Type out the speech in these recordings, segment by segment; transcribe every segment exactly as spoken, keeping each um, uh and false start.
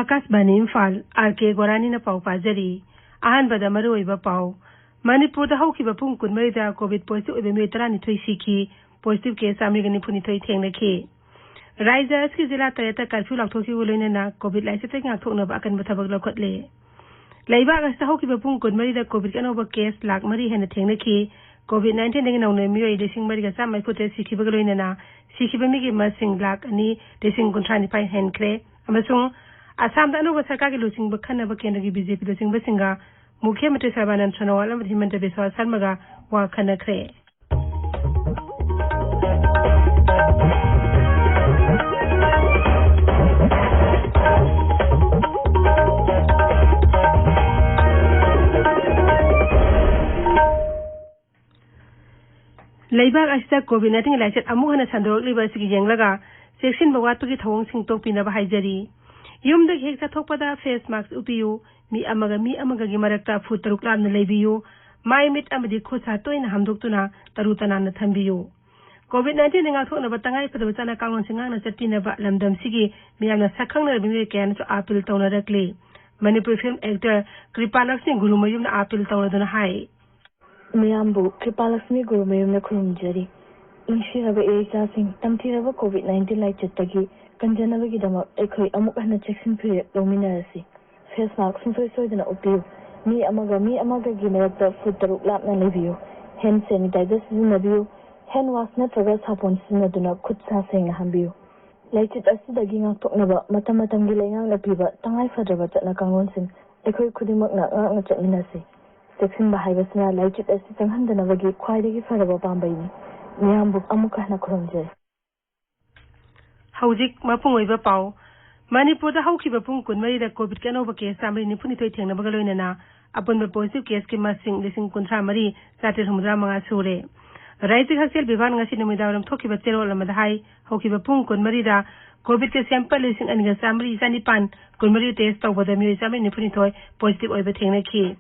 ꯑꯥꯀꯥꯁꯕꯥꯅꯤ Imphal, R ꯀꯦ ꯒꯣꯔꯥꯅꯤꯅ ꯄꯥꯎ ꯄꯥꯖꯔꯤ꯫ ꯑꯍꯥꯟꯕꯗ ꯃꯔꯨꯑꯣꯏꯕ ꯄꯥꯎ꯫ ꯃꯅꯤꯄꯨꯔꯗ ꯍꯧꯈꯤꯕ ꯄꯨꯡ ꯀꯨꯟꯃꯔꯤꯗ ꯀꯣꯚꯤꯗ ꯄꯣꯖꯤꯇꯤꯚ ꯑꯣꯏꯕ ꯃꯤꯑꯣꯏ ꯇꯔꯥꯅꯤꯊꯣꯏ ꯁꯤꯈꯤ꯫ ꯄꯣꯖꯤꯇꯤꯚ ꯀꯦꯁ ꯆꯥꯃꯔꯤꯒ ꯅꯤꯐꯨꯅꯤꯊꯣꯏ ꯊꯦꯡꯅꯈꯤ꯫ ꯔꯥꯖ꯭ꯌ ꯑꯁꯤꯒꯤ ꯖꯤꯂꯥ ꯇꯔꯦꯠꯇ ꯀꯔꯐ꯭ꯌꯨ ꯂꯥꯎꯊꯣꯛꯈꯤꯕ ꯂꯣꯏꯅꯅ ꯀꯣꯚꯤꯗ ꯂꯥꯏꯆꯠꯇꯒꯤ ꯉꯥꯛꯊꯣꯛꯅꯕ ꯑꯀꯟꯕ ꯊꯕꯛ ꯂꯧꯈꯠꯂꯦ꯫ ꯂꯩꯕꯥꯛ ꯑꯁꯤꯗ ꯍꯧꯈꯤꯕ ꯄꯨꯡ ꯀꯨꯟꯃꯔꯤꯗ ꯀꯣꯚꯤꯗꯀꯤ ꯑꯅꯧꯕ ꯀꯦꯁ ꯂꯥꯈ ꯃꯔꯤ ꯍꯦꯟꯅ ꯊꯦꯡꯅꯈꯤ꯫ ꯀꯣꯚꯤꯗ ꯅꯥꯏꯟꯇꯤꯟꯗꯒꯤ ꯅꯧꯅ ꯃꯤꯑꯣꯏ ꯂꯤꯁꯤꯡ ꯃꯔꯤꯒ ꯆꯥꯝꯃ ꯃꯔꯤꯐꯨ ꯇꯔꯦꯠ ꯁꯤꯈꯤꯕꯒ ꯂꯣꯏꯅꯅ ꯁꯤꯈꯤꯕ ꯃꯤꯒꯤ ꯃꯁꯤꯡ ꯂꯥꯈ ꯑꯅꯤ ꯂꯤꯁꯤꯡ ꯀꯨꯟꯊ꯭ꯔꯥ ꯅꯤꯄꯥꯟ ꯍꯦꯟꯈ꯭ꯔꯦ꯫ ꯑꯃꯁꯨꯡ ꯑꯁꯥꯝꯗ ꯑꯅꯧꯕ ꯁꯔꯀꯥꯔꯒꯤ ꯂꯨꯆꯤꯡꯕ ꯈꯟꯅꯕ ꯀꯦꯟꯗ꯭ꯔꯒꯤ ꯕꯤ ꯖꯦ ꯄꯤ ꯂꯨꯆꯤꯡꯕꯁꯤꯡꯒ ꯃꯨꯈ꯭ꯌ ꯃꯟꯇ꯭ꯔꯤ ꯁꯔꯕꯥꯅꯟꯗ ꯁꯣꯅꯣꯋꯥꯜ ꯑꯃꯗꯤ ꯍꯤꯃꯟꯇ ꯕꯤꯁ꯭ꯋꯥ ꯁꯔꯃꯒ ꯋꯥ ꯈꯟꯅꯈ꯭ꯔꯦ꯫ ꯂꯩꯕꯥꯛ ꯑꯁꯤꯗ ꯀꯣꯚꯤꯗ ꯅꯥꯏꯟꯇꯤꯟꯒꯤ ꯂꯥꯏꯆꯠ ꯑꯃꯨꯛ ꯍꯟꯅ ꯁꯟꯗꯣꯔꯛꯂꯤꯕ ꯑꯁꯤꯒꯤ ꯌꯦꯡꯂꯒ ꯆꯦꯛꯁꯤꯟꯕ ꯋꯥꯠꯄꯒꯤ ꯊꯧꯑꯣꯡꯁꯤꯡ ꯇꯣꯛꯄꯤꯅꯕ ꯍꯥꯏꯖꯔꯤ꯫ ꯌꯨꯝꯗꯒꯤ ꯍꯦꯛ ꯆꯠꯊꯣꯛꯄꯗ ꯐꯦꯁ ꯃꯥꯁ꯭ꯛ ꯎꯞꯄꯤꯌꯨ꯫ ꯃꯤ ꯑꯃꯒ ꯃꯤ ꯑꯃꯒꯒꯤ ꯃꯔꯛꯇ ꯐꯨꯠ ꯇꯔꯨꯛ ꯂꯥꯞꯅ ꯂꯩꯕꯤꯌꯨ꯫ ꯃꯥꯏ ꯃꯤꯠ ꯑꯃꯗꯤ ꯈꯨꯠ ꯁꯥ ꯇꯣꯏꯅ ꯍꯥꯝꯗꯣꯛꯇꯨꯅ ꯇꯔꯨ ꯇꯅꯥꯟꯅ ꯊꯝꯕꯤꯌꯨ꯫ ꯀꯣꯚꯤꯗ ꯅꯥꯏꯟꯇꯤꯟꯗꯒꯤ ꯉꯥꯛꯊꯣꯛꯅꯕ ꯇꯉꯥꯏ ꯐꯗꯕ ꯆꯠꯅ ꯀꯥꯡꯂꯣꯟꯁꯤꯡ ꯉꯥꯛꯅ ꯆꯠꯄꯤꯅꯕ ꯂꯝꯗꯝꯁꯤꯒꯤ ꯃꯤꯌꯥꯝꯅ ꯁꯛꯈꯪꯅꯔꯕ ꯃꯤꯑꯣꯏ ꯀꯌꯥꯅꯁꯨ ꯑꯥꯄꯤꯜ ꯇꯧꯅꯔꯛꯂꯤ꯫ ꯃꯅꯤꯄꯨꯔꯤ ꯐꯤꯂꯝ ꯑꯦꯛꯇꯔ ꯀ꯭ꯔꯤꯄꯥꯂꯛꯁꯃꯤ ꯒꯨꯔꯨꯃꯌꯨꯝꯅ ꯑꯥꯄꯤꯜ ꯇꯧꯔꯗꯨꯅ ꯍꯥꯏ꯫ ꯃꯤꯌꯥꯝꯕꯨ ꯀ꯭ꯔꯤꯄꯥꯂꯛꯁꯃꯤ ꯒꯨꯔꯨꯃꯌꯨꯝꯅ ꯈꯨꯔꯨꯝꯖꯔꯤ꯫ ꯅꯨꯡꯁꯤꯔꯕ ꯏꯆꯥꯁꯤꯡ, ꯇꯝꯊꯤꯔꯕ ꯀꯣꯚꯤꯗ ꯅꯥꯏꯟꯇꯤꯟ ꯂꯥꯏꯆꯠꯇꯒꯤ ꯀꯟꯖꯅꯕꯒꯤꯗꯃꯛ ꯑꯩꯈꯣꯏ ꯑꯃꯨꯛ ꯍꯟꯅ ꯆꯦꯛꯁꯤꯟ ꯐꯤꯔꯦꯞ ꯂꯧꯃꯤꯟꯅꯔꯁꯤ꯫ ꯐꯦꯁ ꯃꯥꯁ꯭ꯛ ꯁꯨꯡꯁꯣꯏ ꯁꯣꯏꯗꯅ ꯎꯞꯄꯤꯌꯨ꯫ ꯃꯤ ꯑꯃꯒ ꯃꯤ ꯑꯃꯒꯒꯤ ꯃꯔꯛꯇ ꯐꯨꯠ ꯇꯔꯨꯛ ꯂꯥꯞꯅ ꯂꯩꯕꯤꯌꯨ꯫ ꯍꯦꯟꯗ ꯁꯦꯅꯤꯇꯥꯏꯖꯔ ꯁꯤꯖꯤꯟꯅꯕꯤꯌꯨ꯫ ꯍꯦꯟꯗ ꯋꯥꯁ ꯅꯠꯇ꯭ꯔꯒ ꯁꯥꯄꯣꯟ ꯁꯤꯖꯤꯟꯅꯗꯨꯅ ꯈꯨꯠ ꯁꯥ ꯁꯦꯡꯅ ꯍꯥꯝꯕꯤꯌꯨ꯫ ꯂꯥꯏꯆꯠ ꯑꯁꯤꯗꯒꯤ ꯉꯥꯛꯊꯣꯛꯅꯕ ꯃꯇꯝ ꯃꯇꯝꯒꯤ ꯂꯩꯉꯥꯛꯅ ꯄꯤꯕ ꯇꯉꯥꯏ ꯐꯗ꯭ꯔꯕ ꯆꯠꯅ ꯀꯥꯡꯂꯣꯟꯁꯤꯡ ꯑꯩꯈꯣꯏ ꯈꯨꯗꯤꯡꯃꯛꯅ ꯉꯥꯛꯅ ꯆꯠꯃꯤꯟꯅꯁꯤ꯫ ꯆꯦꯛꯁꯤꯟꯕ ꯍꯥꯏꯕꯁꯤꯅ ꯂꯥꯏꯆꯠ ꯑꯁꯤ ꯆꯪꯍꯟꯗꯅꯕꯒꯤ ꯈ꯭ꯋꯥꯏꯗꯒꯤ ꯐꯔꯕ ꯄꯥꯝꯕꯩꯅꯤ꯫ ꯃꯤꯌꯥꯝꯕꯨ ꯑꯃꯨꯛ ꯍꯟꯅ ꯈꯨꯔꯨꯝꯖꯔꯤ꯫ ꯍꯧꯖꯤꯛ ꯃꯄꯨꯡ ꯑꯣꯏꯕ ꯄꯥꯎ꯫ ꯃꯅꯤꯄꯨꯔꯗ ꯍꯧꯈꯤꯕ ꯄꯨꯡ ꯀꯨꯟꯃꯔꯤꯗ ꯀꯣꯚꯤꯗꯀꯤ ꯑꯅꯧꯕ ꯀꯦꯁ ꯆꯥꯃꯔꯤ ꯅꯤꯐꯨꯅꯤꯊꯣꯏ ꯊꯦꯡꯅꯕꯒ ꯂꯣꯏꯅꯅ ꯑꯄꯨꯟꯕ ꯄꯣꯖꯤꯇꯤꯚ ꯀꯦꯁꯀꯤ ꯃꯁꯤꯡ ꯂꯤꯁꯤꯡ ꯀꯨꯟꯊ꯭ꯔꯥ ꯃꯔꯤ ꯆꯥꯇ꯭ꯔꯦꯠ ꯍꯨꯝꯐꯨꯇꯔꯥ ꯃꯉꯥ ꯁꯨꯔꯦ꯫ ꯔꯥꯖ꯭ꯌꯒꯤ ꯍꯛꯁꯦꯜ ꯕꯤꯚꯥꯒꯅ ꯉꯁꯤ ꯅꯨꯃꯤꯗꯥꯡꯋꯥꯏꯔꯝ ꯊꯣꯛꯈꯤꯕ ꯆꯦꯔꯣꯜ ꯑꯃꯗ ꯍꯥꯏ, ꯍꯧꯈꯤꯕ ꯄꯨꯡ ꯀꯨꯟꯃꯔꯤꯗ ꯀꯣꯚꯤꯗꯀꯤ ꯁꯦꯝꯄꯜ ꯂꯤꯁꯤꯡ ꯑꯅꯤꯒ ꯆꯥꯃꯔꯤ ꯆꯅꯤꯄꯥꯟ ꯀꯨꯟꯃꯔꯤ ꯇꯦꯁ ꯇꯧꯕꯗ ꯃꯤꯑꯣꯏ ꯆꯥꯃꯔꯤ ꯅꯤꯐꯨꯅꯤꯊꯣꯏ ꯄꯣꯖꯤꯇꯤꯚ ꯑꯣꯏꯕ ꯊꯦꯡꯅꯈꯤ꯫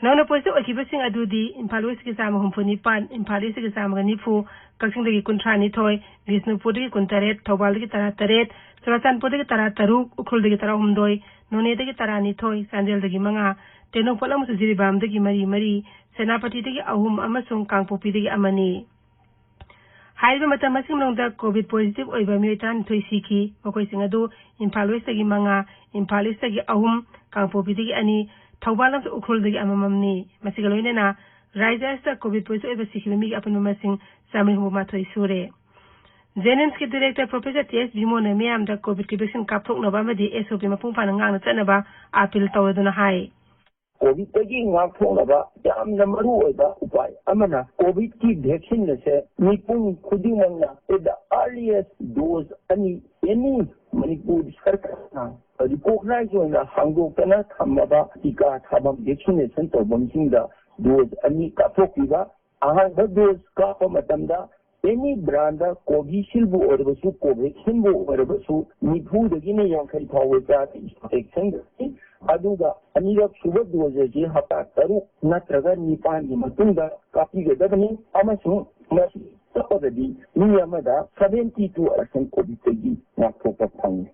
ꯅꯧꯅ ꯄꯣꯖꯤꯇꯤꯚ ꯑꯣꯏꯈꯤꯕꯁꯤꯡ ꯑꯗꯨꯗꯤ ꯏꯝꯐꯥꯜ ꯋꯦꯁꯀꯤ ꯆꯥꯝꯃ ꯍꯨꯝꯐꯨ ꯅꯤꯄꯥꯟ, ꯏꯝꯐꯥꯜ ꯏꯁꯀꯤ ꯆꯥꯝꯃꯒ ꯅꯤꯐꯨ, ꯀꯛꯆꯤꯡꯗꯒꯤ ꯀꯨꯟꯊ꯭ꯔꯥ ꯅꯤꯊꯣꯏ, ꯕꯤꯁꯅꯨꯄꯨꯔꯗꯒꯤ ꯀꯨꯟꯇꯔꯦꯠ, ꯊꯧꯕꯥꯜꯗꯒꯤ ꯇꯔꯥꯇꯔꯦꯠ, ꯆꯨꯔꯥꯆꯥꯟꯄꯨꯔꯗꯒꯤ ꯇꯔꯥꯇꯔꯨꯛ, ꯎꯈ꯭ꯔꯨꯜꯗꯒꯤ ꯇꯔꯥꯍꯨꯝꯗꯣꯏ, ꯅꯣꯅꯦꯗꯒꯤ ꯇꯔꯥꯅꯤꯊꯣꯏ, ꯆꯥꯟꯗꯦꯜꯗꯒꯤ ꯃꯉꯥ, ꯇꯦꯡꯅꯧꯄꯜ ꯑꯃꯁꯨꯡ ꯖꯤꯔꯤꯕꯥꯝꯗꯒꯤ ꯃꯔꯤ ꯃꯔꯤ, ꯁꯦꯅꯥꯄꯇꯤꯗꯒꯤ ꯑꯍꯨꯝ ꯑꯃꯁꯨꯡ ꯀꯥꯡꯄꯣꯛꯄꯤꯗꯒꯤ ꯑꯃꯅꯤ꯫ ꯍꯥꯏꯔꯤꯕ ꯃꯇꯝ ꯑꯁꯤꯒꯤ ꯃꯅꯨꯡꯗ ꯀꯣꯚꯤꯗ ꯄꯣꯖꯤꯇꯤꯚ ꯑꯣꯏꯕ ꯃꯤꯑꯣꯏ ꯇꯔꯥꯅꯤꯊꯣꯏ ꯁꯤꯈꯤ꯫ ꯃꯈꯣꯏꯁꯤꯡ ꯑꯗꯨ ꯏꯝꯐꯥꯜ ꯋꯦꯁꯇꯒꯤ ꯃꯉꯥ, ꯏꯝꯐꯥꯜ ꯏꯁꯇꯒꯤ ꯑꯍꯨꯝ, ꯀꯥꯡꯄꯣꯛꯄꯤꯗꯒꯤ ꯑꯅꯤ, ꯊꯧꯕꯥꯜ ꯑꯃꯁꯨꯡ ꯎꯈ꯭ꯔꯨꯜꯗꯒꯤ ꯑꯃꯃꯝꯅꯤ꯫ ꯃꯁꯤꯒ ꯂꯣꯏꯅꯅ ꯔꯥꯖ꯭ꯌ ꯑꯁꯤꯗ ꯀꯣꯚꯤꯗ ꯄꯣꯖꯤꯇꯤꯚ ꯑꯣꯏꯕ ꯁꯤꯈꯤꯕ ꯃꯤꯒꯤ ꯑꯄꯨꯟꯕ ꯃꯁꯤꯡ ꯆꯥꯃꯔꯤ ꯍꯨꯝꯐꯨ ꯃꯥꯊꯣꯏ ꯁꯨꯔꯦ꯫ ꯖꯦꯅꯤꯝꯁꯀꯤ ꯗꯤꯔꯦꯛꯇꯔ ꯄ꯭ꯔꯣꯐꯦꯁꯔ ꯇꯤ ꯑꯦꯁ ꯚꯤꯃꯣꯅ ꯃꯤꯌꯥꯝꯗ ꯀꯣꯚꯤꯗꯀꯤ ꯚꯦꯛꯁꯤꯟ ꯀꯥꯞꯊꯣꯛꯅꯕ ꯑꯃꯗꯤ ꯑꯦꯁ ꯑꯣ ꯄꯤ ꯃꯄꯨꯡ ꯐꯥꯅ ꯉꯥꯛꯅ ꯆꯠꯅꯕ ꯑꯥꯄꯤꯜ ꯇꯧꯔꯗꯨꯅ ꯍꯥꯏ꯫ ꯀꯣꯚꯤꯗꯇꯒꯤ ꯉꯥꯛꯊꯣꯛꯅꯕ ꯌꯥꯝꯅ ꯃꯔꯨ ꯑꯣꯏꯕ ꯎꯄꯥꯏ ꯑꯃꯅ ꯀꯣꯚꯤꯗꯀꯤ ꯚꯦꯛꯁꯤꯟ ꯑꯁꯦ ꯃꯤꯄꯨꯝ ꯈꯨꯗꯤꯡꯃꯛꯅ at the earliest dose ꯑꯅꯤ, any ꯃꯅꯤꯄꯨꯔ ꯁꯔꯀꯥꯔꯅ ꯔꯤꯀꯣꯒꯅꯥꯏꯖ ꯑꯣꯏꯅ ꯍꯥꯡꯗꯣꯛꯇꯅ ꯊꯝꯃꯕ ꯇꯤꯀꯥ ꯊꯥꯐꯝ, ꯚꯦꯛꯁꯤꯅꯦꯁꯟ ꯇꯧꯐꯝꯁꯤꯡꯗ ꯗꯣꯁ ꯑꯅꯤ ꯀꯥꯞꯊꯣꯛꯄꯤꯕ꯫ ꯑꯍꯥꯟꯕ ꯗꯣꯁ ꯀꯥꯞꯄ ꯃꯇꯝꯗ ꯑꯦꯅꯤ ꯕ꯭ꯔꯥꯟꯗ ꯀꯣꯚꯤꯁꯤꯜꯕꯨ ꯑꯣꯏꯔꯕꯁꯨ, ꯀꯣꯚꯦꯛꯁꯤꯟꯕꯨ ꯑꯣꯏꯔꯕꯁꯨ, ꯅꯤꯐꯨꯗꯒꯤꯅ ꯌꯥꯡꯈꯩ ꯐꯥꯎꯕ ꯆꯥꯕꯒꯤ ꯄ꯭ꯔꯣꯇꯦꯛꯁꯟ ꯂꯩ꯫ ꯑꯗꯨꯒ ꯑꯅꯤꯔꯛ ꯁꯨꯕ ꯗꯣꯁ ꯑꯁꯤ ꯍꯞꯇꯥ ꯇꯔꯨꯛ ꯅꯠꯇ꯭ꯔꯒ ꯅꯤꯄꯥꯟꯒꯤ ꯃꯇꯨꯡꯗ ꯀꯥꯞꯄꯤꯒꯗꯕꯅꯤ, ꯑꯃꯁꯨꯡ ꯃꯁꯤ ꯀꯥꯞꯄꯒꯗꯤ ꯃꯤ ꯑꯃꯗ ꯁꯚꯦꯟꯇꯤ ꯇꯨ ꯄꯥꯔꯁꯦꯟ ꯀꯣꯚꯤꯗꯇꯒꯤ ꯉꯥꯛꯊꯣꯛꯄ ꯐꯪꯏ꯫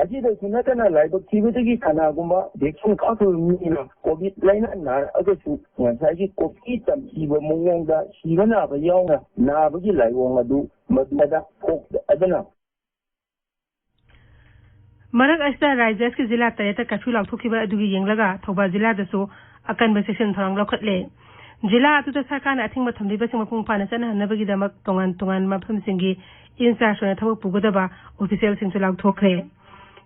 ꯑꯁꯤꯗꯁꯨ ꯅꯠꯇꯅ ꯂꯥꯏꯕꯛ ꯊꯤꯕꯗꯒꯤ ꯀꯅꯥꯒꯨꯝꯕ ꯚꯦꯛꯁꯤꯟ ꯀꯥꯞꯈꯤꯕ ꯃꯤ ꯑꯃ ꯀꯣꯚꯤꯗ ꯂꯥꯏꯅꯥ ꯅꯥꯔꯛꯑꯒꯁꯨ ꯉꯁꯥꯏꯒꯤ ꯀꯣꯚꯤꯗꯀꯤ ꯇꯝꯊꯤꯕ ꯃꯑꯣꯡꯗ ꯁꯤꯕ ꯅꯥꯕ ꯌꯥꯎꯅ ꯅꯥꯕꯒꯤ ꯂꯥꯏꯑꯣꯡ ꯑꯗꯨ ꯃꯗꯨꯗ ꯊꯣꯛꯇꯗꯅ ꯃꯔꯛ ꯑꯁꯤꯗ ꯔꯥꯖ꯭ꯌ ꯑꯁꯤꯒꯤ ꯖꯤꯂꯥ ꯇꯔꯦꯠꯇ ꯀꯔꯐ꯭ꯌꯨ ꯂꯥꯎꯊꯣꯛꯈꯤꯕ ꯑꯗꯨꯒꯤ ꯌꯦꯡꯂꯒ ꯊꯧꯕꯥꯜ ꯖꯤꯂꯥꯗꯁꯨ ꯑꯀꯟꯕ ꯆꯦꯛꯁꯤꯟ ꯊꯧꯔꯥꯡ ꯂꯧꯈꯠꯂꯦ꯫ ꯖꯤꯂꯥ ꯑꯗꯨꯗ ꯁꯔꯀꯥꯔꯅ ꯑꯊꯤꯡꯕ ꯊꯝꯂꯤꯕꯁꯤꯡ ꯃꯄꯨꯡ ꯐꯥꯅ ꯆꯠꯅꯍꯟꯅꯕꯒꯤꯗꯃꯛ ꯇꯣꯉꯥꯟ ꯇꯣꯉꯥꯟꯕ ꯃꯐꯝꯁꯤꯡꯒꯤ ꯏꯟꯆꯥꯔꯖ ꯑꯣꯏꯅ ꯊꯕꯛ ꯄꯨꯒꯗꯕ ꯑꯣꯐꯤꯁꯤꯌꯦꯜꯁꯤꯡꯁꯨ ꯂꯥꯎꯊꯣꯛꯈ꯭ꯔꯦ꯫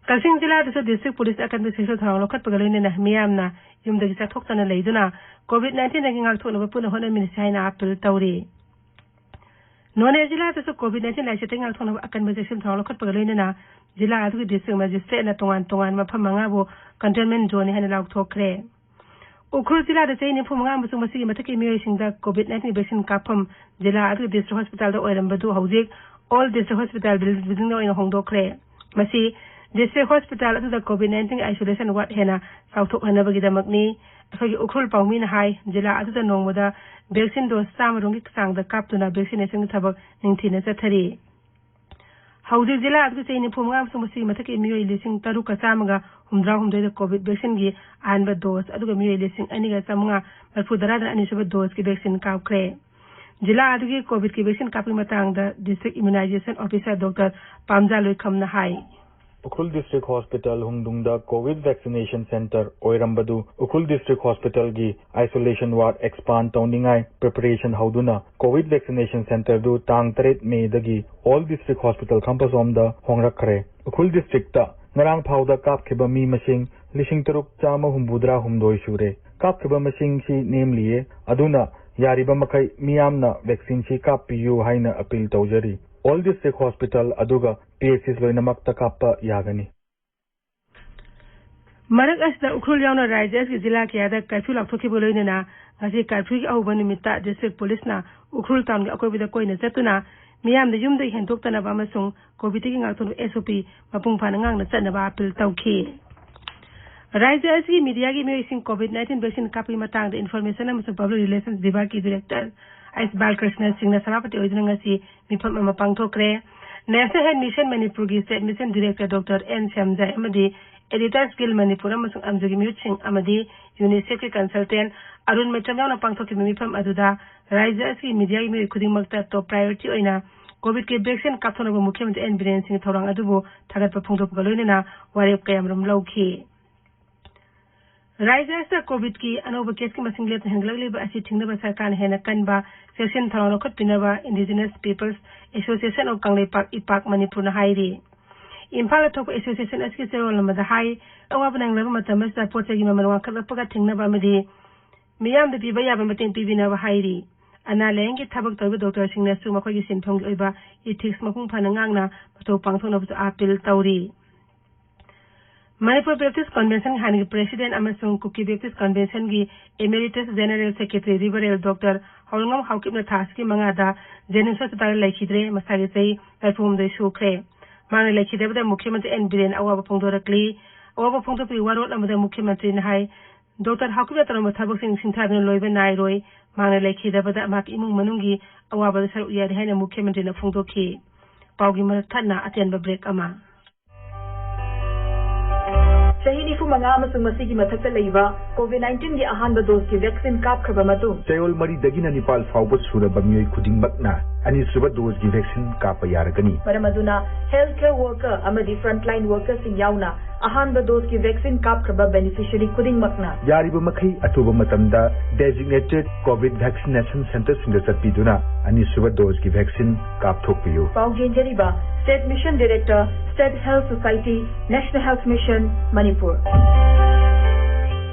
ꯀꯛꯆꯤꯡ ꯖꯤꯂꯥꯗꯁꯨ ꯗꯤꯁꯇ꯭ꯔꯤꯛ ꯄꯨꯂꯤꯁꯅ ꯑꯀꯟꯕ ꯆꯦꯛꯁꯤꯟ ꯊꯧꯔꯥꯡ ꯂꯧꯈꯠꯄꯒ ꯂꯣꯏꯅꯅ ꯃꯤꯌꯥꯝꯅ ꯌꯨꯝꯗꯒꯤ ꯆꯠꯊꯣꯛꯇꯅ ꯂꯩꯗꯨꯅ ꯀꯣꯚꯤꯗ ꯅꯥꯏꯟꯇꯤꯟꯗꯒꯤ ꯉꯥꯛꯊꯣꯛꯅꯕ ꯄꯨꯟꯅ ꯍꯣꯠꯅꯃꯤꯟꯅꯁꯤ ꯍꯥꯏꯅ ꯑꯥꯄꯤꯜ ꯇꯧꯔꯤ꯫ ꯅꯣꯅꯦ ꯖꯤꯂꯥꯗꯁꯨ ꯀꯣꯚꯤꯗ ꯅꯥꯏꯟꯇꯤꯟ ꯂꯥꯏꯆꯠꯇꯒꯤ ꯉꯥꯛꯊꯣꯛꯅꯕ ꯑꯀꯟꯕ ꯆꯦꯛꯁꯤꯟ ꯊꯧꯔꯥꯡ ꯂꯧꯈꯠꯄꯒ ꯂꯣꯏꯅꯅ ꯖꯤꯂꯥ ꯑꯗꯨꯒꯤ ꯗꯤꯁꯇ꯭ꯔꯤꯛ ꯃꯦꯖꯤꯁꯇ꯭ꯔꯦꯠꯅ ꯇꯣꯉꯥꯟ ꯇꯣꯉꯥꯟꯕ ꯃꯐꯝ ꯃꯉꯥꯕꯨ ꯀꯟꯇꯦꯟꯃꯦꯟ ꯖꯣꯟꯅꯤ ꯍꯥꯏꯅ ꯂꯥꯎꯊꯣꯛꯈ꯭ꯔꯦ꯫ ꯎꯈ꯭ꯔꯨꯜ ꯖꯤꯂꯥꯗ ꯆꯍꯤ ꯅꯤꯐꯨ ꯃꯉꯥ ꯑꯃꯁꯨꯡ ꯃꯁꯤꯒꯤ ꯃꯊꯛꯀꯤ ꯃꯤꯑꯣꯏꯁꯤꯡꯗ ꯀꯣꯚꯤꯗ ꯅꯥꯏꯟꯇꯤꯟ ꯚꯦꯛꯁꯤꯟ ꯀꯥꯞꯐꯝ ꯖꯤꯂꯥ ꯑꯗꯨꯒꯤ ꯗꯤꯁꯇ꯭ꯔꯤꯛ ꯍꯣꯁꯄꯤꯇꯥꯜꯗ ꯑꯣꯏꯔꯝꯕꯗꯨ ꯍꯧꯖꯤꯛ ꯑꯣꯜ ꯗꯤꯁꯇ꯭ꯔꯤꯛ ꯍꯣꯁꯄꯤꯇꯥꯜ ꯕꯤꯜꯗꯤꯡꯗ ꯑꯣꯏꯅ ꯍꯣꯡꯗꯣꯛꯈ꯭ꯔꯦ꯫ ꯃꯁꯤ District Hospital ꯑꯗꯨꯗ COVID nineteen isolation ward ꯍꯦꯟꯅ ꯆꯥꯎꯊꯣꯛꯍꯟꯅꯕꯒꯤꯗꯃꯛꯅꯤ꯫ ꯑꯩꯈꯣꯏꯒꯤ ꯎꯈ꯭ꯔꯨꯜ ꯄꯥꯎꯃꯤꯅ ꯍꯥꯏ, ꯖꯤꯂꯥ ꯑꯗꯨꯗ ꯅꯣꯡꯃꯗ vaccine dose ꯆꯥꯝꯃ ꯔꯣꯝꯒꯤ ꯆꯥꯡꯗ ꯀꯥꯞꯇꯨꯅ vaccination ꯒꯤ ꯊꯕꯛ ꯅꯤꯡꯊꯤꯅ ꯆꯠꯊꯔꯤ꯫ ꯍꯧꯖꯤꯛ ꯖꯤꯂꯥ ꯑꯗꯨꯒꯤ ꯆꯍꯤ ꯅꯤꯐꯨ ꯃꯉꯥ ꯑꯃꯁꯨꯡ ꯃꯁꯤꯒꯤ ꯃꯊꯛꯀꯤ ꯃꯤꯑꯣꯏ ꯂꯤꯁꯤꯡ ꯇꯔꯨꯛꯀ ꯆꯥꯝꯃꯒ ꯍꯨꯝꯗ꯭ꯔꯥ ꯍꯨꯝꯗꯣꯏꯗ COVID vaccine ꯒꯤ ꯑꯍꯥꯟꯕ dose, ꯑꯗꯨꯒ ꯃꯤꯑꯣꯏ ꯂꯤꯁꯤꯡ ꯑꯅꯤꯒ ꯆꯥꯝꯃꯉꯥ ꯃꯔꯤꯐꯨ ꯇꯔꯥꯗꯅ ꯑꯅꯤꯁꯨꯕ dose ꯀꯤ vaccine ꯀꯥꯞꯈ꯭ꯔꯦ꯫ ꯖꯤꯂꯥ ꯑꯗꯨꯒꯤ COVID ꯀꯤ vaccine ꯀꯥꯞꯄꯒꯤ ꯃꯇꯥꯡꯗ District Immunization Officer Doctor ꯄꯥꯝꯖꯥ ꯂꯣꯏꯈꯝꯅ ꯍꯥꯏ꯫ Ukhrul District Hospital ꯍꯨꯡꯗꯨꯡꯗ COVID vaccination center ꯑꯣꯏꯔꯝꯕꯗꯨ Ukhrul District Hospital ꯒꯤ isolation ward expand ꯇꯧꯅꯤꯡꯉꯥꯏ preparation ꯍꯧꯗꯨꯅ COVID vaccination center ꯗꯨ ꯇꯥꯡ ꯇꯔꯦꯠ May ꯗꯒꯤ All District Hospital ꯈꯝꯕꯁꯣꯝꯗ ꯍꯣꯡꯂꯛꯈ꯭ꯔꯦ꯫ Ukhrul district ꯇ ꯉꯔꯥꯡ ꯐꯥꯎꯗ ꯀꯥꯞꯈꯤꯕ ꯃꯤ ꯃꯁꯤꯡ ꯂꯤꯁꯤꯡ ꯇꯔꯨꯛ ꯆꯥꯝꯃ ꯍꯨꯝꯐꯨꯇꯔꯥ ꯍꯨꯝꯗꯣꯏ ꯁꯨꯔꯦ꯫ ꯀꯥꯞꯈꯤꯕ ꯃꯁꯤꯡꯁꯤ ꯅꯦꯝꯂꯤꯌꯦ, ꯑꯗꯨꯅ ꯌꯥꯔꯤꯕ ꯃꯈꯩ ꯃꯤꯌꯥꯝꯅ vaccine ꯁꯤ ꯀꯥꯞꯄꯤꯌꯨ ꯍꯥꯏꯅ appeal ꯇꯧꯖꯔꯤ꯫ All District Hospital ꯑꯗꯨꯒ P H Cs ꯂꯣꯏꯅꯃꯛꯇ ꯀꯥꯞꯄ ꯌꯥꯒꯅꯤ꯫ ꯃꯔꯛ ꯑꯁꯤꯗ ꯎꯈ꯭ꯔꯨꯜ ꯌꯥꯎꯅ ꯔꯥꯖ꯭ꯌ ꯑꯁꯤꯒꯤ ꯖꯤꯂꯥ ꯀꯌꯥꯗ curfew ꯂꯥꯎꯊꯣꯛꯈꯤꯕꯒ ꯂꯣꯏꯅꯅ ꯉꯁꯤ curfew ꯒꯤ ꯑꯍꯧꯕ ꯅꯨꯃꯤꯠꯇ district police ꯅ ꯎꯈ꯭ꯔꯨꯜ town ꯒꯤ ꯑꯀꯣꯏꯕꯗ ꯀꯣꯏꯅ ꯆꯠꯇꯨꯅ ꯃꯤꯌꯥꯝꯗ ꯌꯨꯝꯗꯒꯤ ꯍꯦꯟꯗꯣꯛꯇꯅꯕ ꯑꯃꯁꯨꯡ COVID ꯒꯤ ꯉꯥꯛꯊꯣꯛꯅꯕ S O P ꯃꯄꯨꯡ ꯐꯥꯅ ꯉꯥꯛꯅ ꯆꯠꯅꯕ appeal ꯇꯧꯈꯤ꯫ ꯔꯥꯖ꯭ꯌ ꯑꯁꯤꯒꯤ media ꯒꯤ ꯃꯤꯑꯣꯏꯁꯤꯡ COVID nineteen vaccine ꯀꯥꯞꯄꯒꯤ ꯃꯇꯥꯡꯗ Information ꯑꯃꯁꯨꯡ Public Relations ꯕꯤꯚꯥꯒꯀꯤ director ꯑꯩꯆ ꯕꯥꯂꯀ꯭ꯔꯤꯁꯅ ꯁꯤꯡꯅ ꯁꯚꯥꯄꯇꯤ ꯑꯣꯏꯗꯨꯅ ꯉꯁꯤ ꯃꯤꯐꯝ ꯑꯃ ꯄꯥꯡꯊꯣꯛꯈ꯭ꯔꯦ꯫ National Health Mission ꯃꯅꯤꯄꯨꯔꯒꯤ state mission director Doctor N Shyamjai ꯑꯃꯗꯤ Editors Guild ꯃꯅꯤꯄꯨꯔ ꯑꯃꯁꯨꯡ ꯑꯝꯖꯨꯒꯤ ꯃꯤꯍꯨꯠꯁꯤꯡ ꯑꯃꯗꯤ UNICEF ꯀꯤ consultant ꯑꯔꯨꯟ ꯃꯩꯇ꯭ꯔꯝ ꯌꯥꯎꯅ ꯄꯥꯡꯊꯣꯛꯈꯤꯕ ꯃꯤꯐꯝ ꯑꯗꯨꯗ ꯔꯥꯖ꯭ꯌ ꯑꯁꯤꯒꯤ media ꯒꯤ ꯃꯤꯑꯣꯏ ꯈꯨꯗꯤꯡꯃꯛꯇ top priority ꯑꯣꯏꯅ COVID ꯀꯤ vaccine ꯀꯥꯞꯊꯣꯛꯅꯕ ꯃꯨꯈ꯭ꯌ ꯃꯟꯇ꯭ꯔꯤ ꯑꯦꯟ ꯕꯤꯔꯦꯟ ꯁꯤꯡꯒꯤ ꯊꯧꯔꯥꯡ ꯑꯗꯨꯕꯨ ꯊꯥꯒꯠꯄ ꯐꯣꯡꯗꯣꯛꯄꯒ ꯂꯣꯏꯅꯅ ꯋꯥꯔꯦꯞ ꯀꯌꯥꯃꯔꯨꯝ ꯂꯧꯈꯤ꯫ ꯔꯥꯖ꯭ꯌ ꯑꯁꯤꯗ COVID ꯀꯤ ꯑꯅꯧꯕ case ꯀꯤ ꯃꯁꯤꯡ ꯂꯦꯞꯇꯅ ꯍꯦꯟꯒꯠꯂꯛꯂꯤꯕ ꯑꯁꯤ ꯊꯤꯡꯅꯕ ꯁꯔꯀꯥꯔꯅ ꯍꯦꯟꯅ ꯀꯟꯕ ꯆꯦꯛꯁꯤꯟ ꯊꯧꯔꯥꯡ ꯂꯧꯈꯠꯄꯤꯅꯕ Indigenous Peoples Association of Kangleipak, ꯏꯄꯥꯛ, ꯃꯅꯤꯄꯨꯔꯅ ꯍꯥꯏꯔꯤ꯫ ꯏꯝꯐꯥꯜꯗ ꯊꯣꯛꯄ association ꯑꯁꯤꯒꯤ ꯆꯦꯔꯣꯜ ꯑꯃꯗ ꯍꯥꯏ, ꯑꯋꯥꯕ ꯅꯪꯂꯕ ꯃꯇꯝ ꯑꯁꯤꯗ ꯄꯣꯠ ꯆꯩꯒꯤ ꯃꯃꯜ ꯋꯥꯡꯈꯠꯂꯛꯄꯒ ꯊꯤꯡꯅꯕ ꯑꯃꯗꯤ ꯃꯤꯌꯥꯝꯗ ꯄꯤꯕ ꯌꯥꯕ ꯃꯇꯦꯡ ꯄꯤꯕꯤꯅꯕ ꯍꯥꯏꯔꯤ꯫ ꯑꯅꯥ ꯂꯥꯌꯦꯡꯒꯤ ꯊꯕꯛ ꯇꯧꯔꯤꯕ ꯗꯣꯛꯇꯔꯁꯤꯡꯅꯁꯨ ꯃꯈꯣꯏꯒꯤ ꯁꯤꯟꯐꯝꯒꯤ ꯑꯣꯏꯕ ethics ꯃꯄꯨꯡ ꯐꯥꯅ ꯉꯥꯛꯅ ꯃꯊꯧ ꯄꯥꯡꯊꯣꯛꯅꯕꯁꯨ appeal ꯇꯧꯔꯤ꯫ ꯃꯅꯤꯄꯨꯔ Baptist Convention ꯒꯤ ꯍꯥꯟꯅꯒꯤ president ꯑꯃꯁꯨꯡ ꯀꯨꯀꯤ Baptist Convention ꯒꯤ emeritus general secretary Reverend Doctor ꯍꯥꯎꯂꯉꯝ ꯍꯥꯎꯀꯤꯞꯅ ꯊꯥ ꯑꯁꯤꯒꯤ ꯃꯉꯥꯗ JNIMS hospital ꯗ ꯂꯩꯈꯤꯗ꯭ꯔꯦ꯫ ꯃꯁꯥꯒꯤ ꯆꯍꯤ ꯃꯔꯤꯐꯨ ꯍꯨꯝꯗꯣꯏ ꯁꯨꯈ꯭ꯔꯦ꯫ ꯃꯥꯅ ꯂꯩꯈꯤꯗꯕꯗ ꯃꯨꯈ꯭ꯌ ꯃꯟꯇ꯭ꯔꯤ ꯑꯦꯟ ꯕꯤꯔꯦꯟ ꯑꯋꯥꯕ ꯐꯣꯡꯗꯣꯔꯛꯂꯤ꯫ ꯑꯋꯥꯕ ꯐꯣꯡꯗꯣꯛꯄꯒꯤ ꯋꯥꯔꯣꯜ ꯑꯃꯗ ꯃꯨꯈ꯭ꯌ ꯃꯟꯇ꯭ꯔꯤꯅ ꯍꯥꯏ, ꯗꯣꯛꯇꯔ ꯍꯥꯎꯀꯤꯞꯅ ꯇꯧꯔꯝꯕ ꯊꯕꯛꯁꯤꯡ ꯁꯤꯡꯊꯥꯗꯨꯅ ꯂꯣꯏꯕ ꯅꯥꯏꯔꯣꯏ꯫ ꯃꯍꯥꯛꯅ ꯂꯩꯈꯤꯗꯕꯗ ꯃꯍꯥꯛꯀꯤ ꯏꯃꯨꯡ ꯃꯅꯨꯡꯒꯤ ꯑꯋꯥꯕꯗ ꯁꯔꯨꯛ ꯌꯥꯔꯤ ꯍꯥꯏꯅ ꯃꯨꯈ꯭ꯌ ꯃꯟꯇ꯭ꯔꯤꯅ ꯐꯣꯡꯗꯣꯛꯈꯤ꯫ ꯄꯥꯎꯒꯤ ꯃꯔꯛ ꯊꯠꯅ ꯑꯇꯦꯟꯕ ꯕ꯭ꯔꯦꯛ ꯑꯃ꯫ ꯆꯍꯤ ꯅꯤꯐꯨ ꯃꯉꯥ ꯑꯃꯁꯨꯡ ꯃꯁꯤꯒꯤ ꯃꯊꯛꯇ ꯂꯩꯕ ꯀꯣꯚꯤꯗ ꯅꯥꯏꯟꯇꯤꯟꯒꯤ ꯑꯍꯥꯟꯕ ꯗꯣꯁꯀꯤ ꯚꯦꯛꯁꯤꯟ ꯀꯥꯞꯈ꯭ꯔꯕ ꯃꯇꯨꯡ, ꯆꯌꯣꯜ ꯃꯔꯤꯗꯒꯤꯅ ꯅꯤꯄꯥꯜ ꯐꯥꯎꯕ ꯁꯨꯔꯕ ꯃꯤꯑꯣꯏ ꯈꯨꯗꯤꯡꯃꯛꯅ ꯑꯅꯤꯁꯨꯕ ꯗꯣꯁꯀꯤ ꯚꯦꯛꯁꯤꯟ ꯀꯥꯞꯄ ꯌꯥꯔꯒꯅꯤ꯫ ꯃꯔꯝ ꯑꯗꯨꯅ ꯍꯦꯜꯊ ꯀꯦꯌꯔ ꯋꯥꯔꯀꯔ ꯑꯃꯗꯤ ꯐ꯭ꯔꯟꯠꯂꯥꯏꯟ ꯋꯥꯔꯀꯔꯁꯤꯡ ꯌꯥꯎꯅ ꯑꯍꯥꯟꯕ ꯗꯣꯁꯀꯤ ꯚꯦꯛꯁꯤꯟ ꯀꯥꯞꯈ꯭ꯔꯕ ꯕꯦꯅꯤꯐꯤꯁꯤꯌꯔꯤ ꯈꯨꯗꯤꯡꯃꯛꯅ ꯌꯥꯔꯤꯕ ꯃꯈꯩ ꯑꯊꯨꯕ ꯃꯇꯝꯗ ꯗꯦꯖꯤꯒꯅꯦꯇꯦꯗ ꯀꯣꯚꯤꯗ ꯚꯦꯛꯁꯤꯅꯦꯁꯟ ꯁꯦꯟꯇꯔꯁꯤꯡꯗ ꯆꯠꯄꯤꯗꯨꯅ ꯑꯅꯤꯁꯨꯕ ꯗꯣꯁꯀꯤ ꯚꯦꯛꯁꯤꯟ ꯀꯥꯞꯊꯣꯛꯄꯤꯌꯨ꯫ ꯄꯥꯎ ꯌꯦꯟꯖꯔꯤꯕ state mission director, state health society, national health mission, Manipur.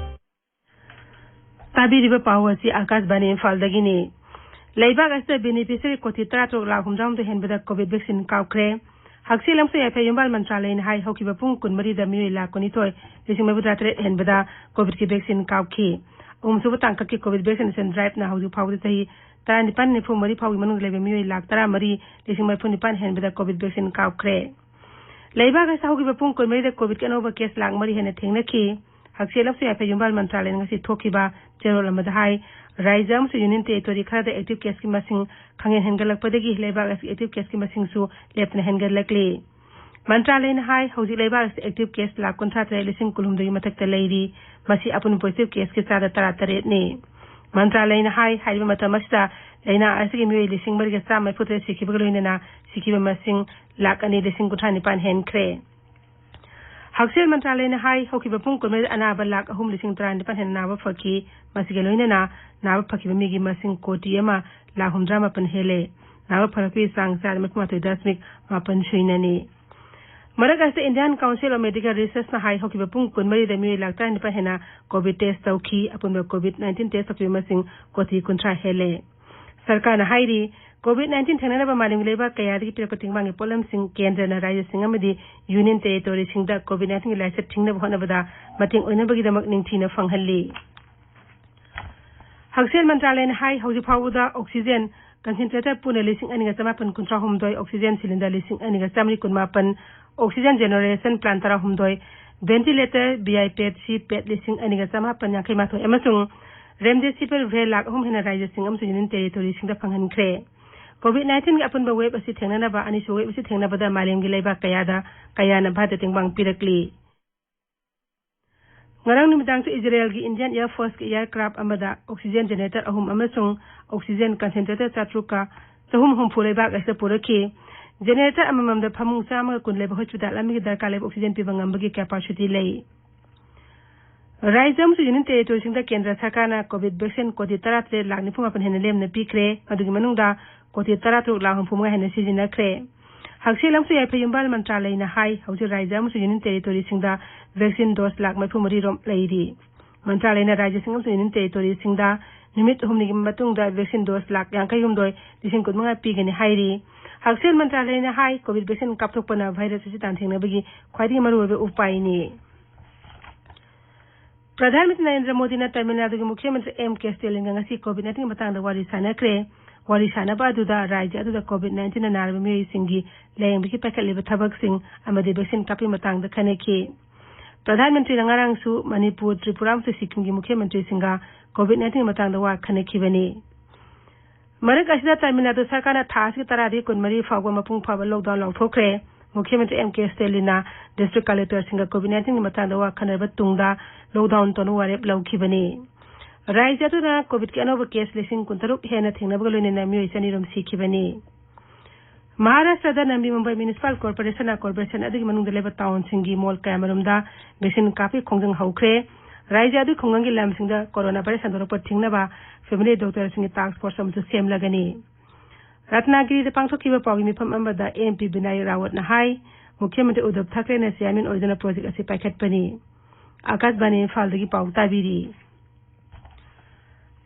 ꯇꯥꯕꯤꯔꯤꯕ ꯄꯥꯎ ꯑꯁꯤ ꯑꯥꯀꯥꯁꯕꯥꯅꯤ ꯏꯝꯐꯥꯜꯗꯒꯤꯅꯤ꯫ ꯂꯩꯕꯥꯛ ꯑꯁꯤꯗ ꯕꯦꯅꯤꯐꯤꯁꯤꯌꯔꯤ ꯀꯣꯇꯤ ꯇꯔꯥꯇꯔꯨꯛ ꯂꯥꯈ ꯍꯨꯝꯗ꯭ꯔꯥꯍꯨꯝꯗꯣꯏ ꯍꯦꯟꯕꯗ ꯀꯣꯚꯤꯗ ꯚꯦꯛꯁꯤꯟ ꯀꯥꯞꯈ꯭ꯔꯦ꯫ ꯍꯛꯁꯦꯜ ꯑꯃꯁꯨꯡ ꯌꯥꯏꯐ ꯌꯨꯝꯕꯥꯜ ꯃꯟꯇ꯭ꯔꯥꯂꯌꯅ ꯍꯥꯏ, ꯍꯧꯈꯤꯕ ꯄꯨꯡ ꯀꯨꯟꯃꯔꯤꯗ ꯃꯤꯑꯣꯏ ꯂꯥꯈ ꯀꯨꯟꯅꯤꯊꯣꯏ ꯂꯤꯁꯤꯡ ꯃꯔꯤꯐꯨꯇꯔꯥ ꯇꯔꯦꯠ ꯍꯦꯟꯕꯗ ꯀꯣꯚꯤꯗꯀꯤ ꯚꯦꯛꯁꯤꯟ ꯀꯥꯞꯈꯤ꯫ ꯑꯍꯨꯝꯁꯨꯕ ꯇꯥꯡꯀꯛꯀꯤ ꯀꯣꯚꯤꯗ ꯚꯦꯛꯁꯤꯅꯦꯁꯟ ꯗ꯭ꯔꯥꯏꯚꯅ ꯍꯧꯖꯤꯛ ꯐꯥꯎꯕꯗ ꯆꯍꯤ ꯇꯔꯥꯅꯤꯄꯥꯟ ꯅꯤꯐꯨ ꯃꯔꯤ ꯐꯥꯎꯒꯤ ꯃꯅꯨꯡꯗ ꯂꯩꯕ ꯃꯤꯑꯣꯏ ꯂꯥꯈ ꯇꯔꯥꯃꯔꯤ ꯂꯤꯁꯤꯡ ꯃꯔꯤꯐꯨ ꯅꯤꯄꯥꯟ ꯍꯦꯟꯕꯗ ꯀꯣꯚꯤꯗ ꯚꯦꯛꯁꯤꯟ ꯀꯥꯞꯈ꯭ꯔꯦ꯫ ꯂꯩꯕꯥꯛ ꯑꯁꯤꯗ ꯍꯧꯈꯤꯕ ꯄꯨꯡ ꯀꯨꯟꯃꯔꯤꯗ ꯀꯣꯚꯤꯗꯀꯤ ꯑꯅꯧꯕ ꯀꯦꯁ ꯂꯥꯈ ꯃꯔꯤ ꯍꯦꯟꯅ ꯊꯦꯡꯅꯈꯤ꯫ ꯍꯛꯁꯦꯜ ꯑꯃꯁꯨꯡ ꯌꯥꯏꯐ ꯌꯨꯝꯕꯥꯜ ꯃꯟꯇ꯭ꯔꯥꯂꯌꯅ ꯉꯁꯤ ꯊꯣꯛꯈꯤꯕ ꯆꯦꯔꯣꯜ ꯑꯃꯗ ꯍꯥꯏ, ꯔꯥꯖ꯭ꯌ ꯑꯃꯁꯨꯡ ꯌꯨꯅꯤꯌꯟ ꯇꯦꯔꯤꯇꯣꯔꯤ ꯈꯔꯗ ꯑꯦꯛꯇꯤꯚ ꯀꯦꯁꯀꯤ ꯃꯁꯤꯡ ꯈꯪꯍꯦꯟ ꯍꯦꯟꯒꯠꯂꯛꯄꯗꯒꯤ ꯂꯩꯕꯥꯛ ꯑꯁꯤꯒꯤ ꯑꯦꯛꯇꯤꯚ ꯀꯦꯁꯀꯤ ꯃꯁꯤꯡꯁꯨ ꯂꯦꯞꯇꯅ ꯍꯦꯟꯒꯠꯂꯛꯂꯤ꯫ ꯃꯟꯇ꯭ꯔꯥꯂꯌꯅ ꯍꯥꯏ, ꯍꯧꯖꯤꯛ ꯂꯩꯕꯥꯛ ꯑꯁꯤꯗ ꯑꯦꯛꯇꯤꯚ ꯀꯦꯁ ꯂꯥꯈ ꯀꯨꯟꯊ꯭ꯔꯥ ꯇꯔꯦꯠ ꯂꯤꯁꯤꯡ ꯀꯨꯟꯍꯨꯝꯗꯣꯏꯒꯤ ꯃꯊꯛꯇ ꯂꯩꯔꯤ꯫ ꯃꯁꯤ ꯑꯄꯨꯟꯕ ꯄꯣꯖꯤꯇꯤꯚ ꯀꯦꯁꯀꯤ ꯆꯥꯗ ꯇꯔꯥꯇꯔꯦꯠꯅꯤ꯫ ꯃꯟꯇ꯭ꯔꯥꯂꯌꯅ ꯍꯥꯏ, ꯍꯥꯏꯔꯤꯕ ꯃꯇꯝ ꯑꯁꯤꯗ ꯂꯥꯏꯅꯥ ꯑꯁꯤꯒꯤ ꯃꯤꯑꯣꯏ ꯂꯤꯁꯤꯡ ꯃꯔꯤꯒ ꯆꯥꯝꯃ ꯃꯔꯤꯐꯨ ꯇꯔꯦꯠ ꯁꯤꯈꯤꯕꯒ ꯂꯣꯏꯅꯅ ꯁꯤꯈꯤꯕ ꯃꯁꯤꯡ ꯂꯥꯈ ꯑꯅꯤ ꯂꯤꯁꯤꯡ ꯀꯨꯟꯊ꯭ꯔꯥ ꯅꯤꯄꯥꯟ ꯍꯦꯟꯈ꯭ꯔꯦ꯫ ꯍꯛꯁꯦꯜ ꯃꯟꯇ꯭ꯔꯥꯂꯌꯅ ꯍꯥꯏ, ꯍꯧꯈꯤꯕ ꯄꯨꯡ ꯀꯨꯟꯃꯔꯤꯗ ꯑꯅꯥꯕ ꯂꯥꯈ ꯑꯍꯨꯝ ꯂꯤꯁꯤꯡ ꯇꯔꯥꯅꯤꯄꯥꯟ ꯍꯦꯟꯅ ꯅꯥꯕ ꯐꯈꯤ꯫ ꯃꯁꯤꯒ ꯂꯣꯏꯅꯅ ꯅꯥꯕ ꯐꯈꯤꯕ ꯃꯤꯒꯤ ꯃꯁꯤꯡ ꯀꯣꯇꯤ ꯑꯃ ꯂꯥꯈ ꯍꯨꯝꯗ꯭ꯔꯥ ꯃꯥꯄꯟ ꯍꯦꯜꯂꯦ꯫ ꯅꯥꯕ ꯐꯔꯛꯄꯒꯤ ꯆꯥꯡ ꯆꯥꯗ ꯃꯔꯤꯐꯨ ꯃꯥꯊꯣꯏ ꯗꯁꯃꯤꯛ ꯃꯥꯄꯟ ꯁꯨꯏꯅꯅꯤ꯫ ꯃꯔꯛ ꯑꯁꯤꯗ Indian Council of Medical Researchꯅ ꯍꯥꯏ, ꯍꯧꯈꯤꯕ ꯄꯨꯡ ꯀꯨꯟꯃꯔꯤꯗ ꯃꯤꯑꯣꯏ ꯂꯥꯈ ꯇꯔꯥꯅꯤꯄꯥꯟ ꯍꯦꯟꯅ ꯀꯣꯚꯤꯗ ꯇꯦꯁ ꯇꯧꯈꯤ꯫ ꯑꯄꯨꯟꯕ ꯀꯣꯚꯤꯗ ꯅꯥꯏꯟꯇꯤꯟ ꯇꯦꯁ ꯇꯧꯈꯤꯕ ꯃꯁꯤꯡ ꯀꯣꯇꯤ ꯀꯨꯟꯊ꯭ꯔꯥ ꯍꯦꯜꯂꯦ꯫ ꯁꯔꯀꯥꯔꯅ ꯍꯥꯏꯔꯤ, ꯀꯣꯚꯤꯗ ꯅꯥꯏꯟꯇꯤꯟ ꯊꯦꯡꯅꯅꯕ ꯃꯥꯂꯦꯝꯒꯤ ꯂꯩꯕꯥꯛ ꯀꯌꯥꯗꯒꯤ ꯄꯤꯔꯛꯄ ꯇꯦꯡꯕꯥꯡꯒꯤ ꯄꯣꯠꯂꯝꯁꯤꯡ ꯀꯦꯟꯗ꯭ꯔꯅ ꯔꯥꯖ꯭ꯌꯁꯤꯡ ꯑꯃꯗꯤ ꯌꯨꯅꯤꯌꯟ ꯇꯦꯔꯤꯇꯣꯔꯤꯁꯤꯡꯗ ꯀꯣꯚꯤꯗ ꯅꯥꯏꯟꯇꯤꯟꯒꯤ ꯂꯥꯏꯆꯠ ꯊꯤꯡꯅꯕ ꯍꯣꯠꯅꯕꯗ ꯃꯇꯦꯡ ꯑꯣꯏꯅꯕꯒꯤꯗꯃꯛ ꯅꯤꯡꯊꯤꯅ ꯐꯪꯍꯜꯂꯤ꯫ ꯍꯛꯁꯦꯜ ꯃꯟꯇ꯭ꯔꯥꯂꯌꯅ ꯍꯥꯏ, ꯍꯧꯖꯤꯛ ꯐꯥꯎꯕꯗ ꯑꯣꯛꯁꯤꯖꯦꯟ Concentrator ꯄꯨꯟꯅ ꯂꯤꯁꯤꯡ ꯑꯅꯤꯒ ꯆꯃꯥꯄꯟ ꯀꯨꯟꯊ꯭ꯔꯥ ꯍꯨꯝꯗꯣꯏ, oxygen cylinder ꯂꯤꯁꯤꯡ ꯑꯅꯤꯒ ꯆꯥꯃꯔꯤ ꯀꯨꯟꯃꯥꯄꯟ, oxygen generation plant ꯇꯔꯥꯍꯨꯝꯗꯣꯏ, ventilator, V I pad, C pad ꯂꯤꯁꯤꯡ ꯑꯅꯤꯒ ꯆꯃꯥꯄꯟ ꯌꯥꯡꯈꯩ ꯃꯥꯊꯣꯏ ꯑꯃꯁꯨꯡ remdesivir vial ꯂꯥꯈ ꯑꯍꯨꯝ ꯍꯦꯟꯅ ꯔꯥꯖ꯭ꯌꯁꯤꯡ ꯑꯃꯁꯨꯡ union territoryꯁꯤꯡꯗ ꯐꯪꯍꯟꯈ꯭ꯔꯦ꯫ COVID nineteenꯒꯤ ꯑꯄꯨꯟꯕ wave ꯑꯁꯤ ꯊꯦꯡꯅꯅꯕ ꯑꯅꯤꯁꯨꯕ wave ꯑꯁꯤ ꯊꯦꯡꯅꯕꯗ ꯃꯥꯂꯦꯝꯒꯤ ꯂꯩꯕꯥꯛ ꯀꯌꯥꯗ, ꯀꯌꯥꯅ ꯚꯥꯔꯠꯇ ꯇꯦꯡꯕꯥꯡ ꯄꯤꯔꯛꯂꯤ꯫ ꯉꯔꯥꯡ ꯅꯨꯃꯤꯗꯥꯡꯁꯨ ꯏꯖꯔꯦꯜꯒꯤ Indian Air Forceꯀꯤ aircraft ꯑꯃꯗ oxygen generator ꯑꯍꯨꯝ ꯑꯃꯁꯨꯡ oxygen concentrator ꯆꯥꯇ꯭ꯔꯨꯛꯀ ꯆꯍꯨꯝ ꯍꯨꯝꯐꯨ ꯂꯩꯕꯥꯛ ꯑꯁꯤꯗ ꯄꯨꯔꯛꯈꯤ꯫ Generator ꯑꯃꯃꯝꯗ ꯐꯃꯨꯡ ꯆꯥꯝꯃꯒ ꯀꯨꯟ ꯂꯩꯕ hospital ꯑꯃꯒꯤ ꯗꯔꯀꯥꯔ ꯂꯩꯕ oxygen ꯄꯤꯕ ꯉꯝꯕꯒꯤ capacity ꯂꯩ꯫ ꯔꯥꯖ꯭ꯌ ꯑꯃꯁꯨꯡ union territoryꯁꯤꯡꯗ ꯀꯦꯟꯗ꯭ꯔ ꯁꯔꯀꯥꯔꯅ COVID vaccine ꯀꯣꯇꯤ ꯇꯔꯥꯇꯔꯦꯠ ꯂꯥꯈ ꯅꯤꯐꯨ ꯃꯥꯄꯟ ꯍꯦꯟꯅ ꯂꯦꯝꯅ ꯄꯤꯈ꯭ꯔꯦ꯫ ꯃꯗꯨꯒꯤ ꯃꯅꯨꯡꯗ ꯀꯣꯇꯤ ꯇꯔꯥꯇꯔꯨꯛ ꯂꯥꯈ ꯍꯨꯝꯐꯨ ꯃꯉꯥ ꯍꯦꯟꯅ ꯁꯤꯖꯤꯟꯅꯈ꯭ꯔꯦ꯫ ꯍꯛꯁꯦꯜ ꯑꯃꯁꯨꯡ ꯌꯥꯏꯐ ꯌꯨꯝꯕꯥꯜ ꯃꯟꯇ꯭ꯔꯥꯂꯌꯅ ꯍꯥꯏ, ꯍꯧꯖꯤꯛ ꯔꯥꯖ꯭ꯌ ꯑꯃꯁꯨꯡ union territoryꯁꯤꯡꯗ vaccine dose ꯂꯥꯈ ꯃꯔꯤꯐꯨ ꯃꯔꯤ ꯔꯣꯝ ꯂꯩꯔꯤ꯫ ꯃꯟꯇ꯭ꯔꯥꯂꯌꯅ ꯔꯥꯖ꯭ꯌꯁꯤꯡ ꯑꯃꯁꯨꯡ union territoryꯁꯤꯡꯗ ꯅꯨꯃꯤꯠ ꯍꯨꯝꯅꯤꯒꯤ ꯃꯇꯨꯡꯗ vaccine dose ꯂꯥꯈ ꯌꯥꯡꯈꯩ ꯍꯨꯝꯗꯣꯏ, ꯂꯤꯁꯤꯡ ꯀꯨꯟꯃꯉꯥ ꯄꯤꯒꯅꯤ ꯍꯥꯏꯔꯤ꯫ ꯍꯛꯁꯦꯜ ꯃꯟꯇ꯭ꯔꯥꯂꯌꯅ ꯍꯥꯏ, COVID vaccine ꯀꯥꯞꯊꯣꯛꯄꯅ virus ꯑꯁꯤ ꯇꯥꯟꯊꯦꯡꯅꯕꯒꯤ ꯈ꯭ꯋꯥꯏꯗꯒꯤ ꯃꯔꯨꯑꯣꯏꯕ ꯎꯄꯥꯏꯅꯤ꯫ ꯄ꯭ꯔꯙꯥꯟ ꯃꯟꯇ꯭ꯔꯤ ꯅꯔꯦꯟꯗ꯭ꯔ ꯃꯣꯗꯤꯅ ꯇꯥꯃꯤꯜ ꯅꯥꯗꯨꯒꯤ ꯃꯨꯈ꯭ꯌ ꯃꯟꯇ꯭ꯔꯤ ꯑꯦꯝ ꯀꯦ ꯁ꯭ꯇꯦꯂꯤꯟꯒ ꯉꯁꯤ COVID nineteenꯒꯤ ꯃꯇꯥꯡꯗ ꯋꯥꯔꯤ ꯁꯥꯟꯅꯈ꯭ꯔꯦ꯫ ꯋꯥꯔꯤ ꯁꯥꯟꯅꯕ ꯑꯗꯨꯗ ꯔꯥꯖ꯭ꯌ ꯑꯗꯨꯗ COVID nineteenꯅ ꯅꯥꯔꯕ ꯃꯤꯑꯣꯏꯁꯤꯡꯒꯤ ꯂꯥꯌꯦꯡꯕꯒꯤ ꯄꯥꯏꯈꯠꯂꯤꯕ ꯊꯕꯛꯁꯤꯡ ꯑꯃꯗꯤ vaccine ꯀꯥꯞꯄꯒꯤ ꯃꯇꯥꯡꯗ ꯈꯟꯅꯈꯤ꯫ ꯄ꯭ꯔꯙꯥꯟ ꯃꯟꯇ꯭ꯔꯤꯅ ꯉꯔꯥꯡꯁꯨ ꯃꯅꯤꯄꯨꯔ, ꯇ꯭ꯔꯤꯄꯨꯔꯥ ꯑꯃꯁꯨꯡ ꯁꯤꯛꯀꯤꯝꯒꯤ ꯃꯨꯈ꯭ꯌ ꯃꯟꯇ꯭ꯔꯤꯁꯤꯡꯒ COVID nineteenꯒꯤ ꯃꯇꯥꯡꯗ ꯋꯥ ꯈꯟꯅꯈꯤꯕꯅꯤ꯫ ꯃꯔꯛ ꯑꯁꯤꯗ ꯇꯥꯃꯤꯜ ꯅꯥꯗꯨ ꯁꯔꯀꯥꯔꯅ ꯊꯥ ꯑꯁꯤꯒꯤ ꯇꯔꯥꯗꯒꯤ ꯀꯨꯟꯃꯔꯤ ꯐꯥꯎꯕ ꯃꯄꯨꯡ ꯐꯥꯕ lockdown ꯂꯥꯎꯊꯣꯛꯈ꯭ꯔꯦ꯫ ꯃꯨꯈ꯭ꯌ ꯃꯟꯇ꯭ꯔꯤ ꯑꯦꯝ ꯀꯦ ꯁ꯭ꯇꯦꯂꯤꯟꯅ district collectorꯁꯤꯡꯒ COVID nineteenꯒꯤ ꯃꯇꯥꯡꯗ ꯋꯥ ꯈꯟꯅꯔꯕ ꯇꯨꯡꯗ lockdown ꯇꯧꯅꯕ ꯋꯥꯔꯦꯞ ꯂꯧꯈꯤꯕꯅꯤ꯫ ꯔꯥꯖ꯭ꯌ ꯑꯗꯨꯅ COVIDꯀꯤ ꯑꯅꯧꯕ case ꯂꯤꯁꯤꯡ ꯀꯨꯟꯇꯔꯨꯛ ꯍꯦꯟꯅ ꯊꯦꯡꯅꯕꯒ ꯂꯣꯏꯅꯅ ꯃꯤꯑꯣꯏ ꯆꯅꯤ ꯔꯣꯝ ꯁꯤꯈꯤꯕꯅꯤ꯫ ꯃꯍꯥꯔꯥꯁꯇ꯭ꯔꯗ ꯅꯕꯤ ꯃꯨꯝꯕꯥꯏ Municipal Corporationꯅ corporation ꯑꯗꯨꯒꯤ ꯃꯅꯨꯡꯗ ꯂꯩꯕ townꯁꯤꯡꯒꯤ mall ꯀꯌꯥꯃꯔꯨꯝꯗ vaccine ꯀꯥꯞꯄꯒꯤ ꯈꯣꯡꯖꯪ ꯍꯧꯈ꯭ꯔꯦ꯫ ꯔꯥꯖ꯭ꯌ ꯑꯗꯨꯒꯤ ꯈꯨꯡꯒꯪꯒꯤ ꯂꯝꯁꯤꯡꯗ corona virus ꯁꯟꯗꯣꯔꯛꯄ ꯊꯤꯡꯅꯕ family doctorꯁꯤꯡꯒꯤ task force ꯑꯃꯁꯨ ꯁꯦꯝꯂꯒꯅꯤ꯫ ꯔꯠꯅꯥꯒꯤꯔꯤꯗ ꯄꯥꯡꯊꯣꯛꯈꯤꯕ ꯄꯥꯎꯒꯤ ꯃꯤꯐꯝ ꯑꯃꯗ MP ꯕꯤꯅꯥꯌꯛ ꯔꯥꯋꯠꯅ ꯍꯥꯏ, ꯃꯨꯈ꯭ꯌ ꯃꯟꯇ꯭ꯔꯤ ꯎꯗꯙꯕ ꯊꯥꯀ꯭ꯔꯦꯅ chairman ꯑꯣꯏꯗꯨꯅ project ꯑꯁꯤ ꯄꯥꯏꯈꯠꯄꯅꯤ꯫ ꯑꯀꯥꯁꯕꯥꯅꯤ ꯏꯝꯐꯥꯜꯗꯒꯤ ꯄꯥꯎ ꯇꯥꯕꯤꯔꯤ꯫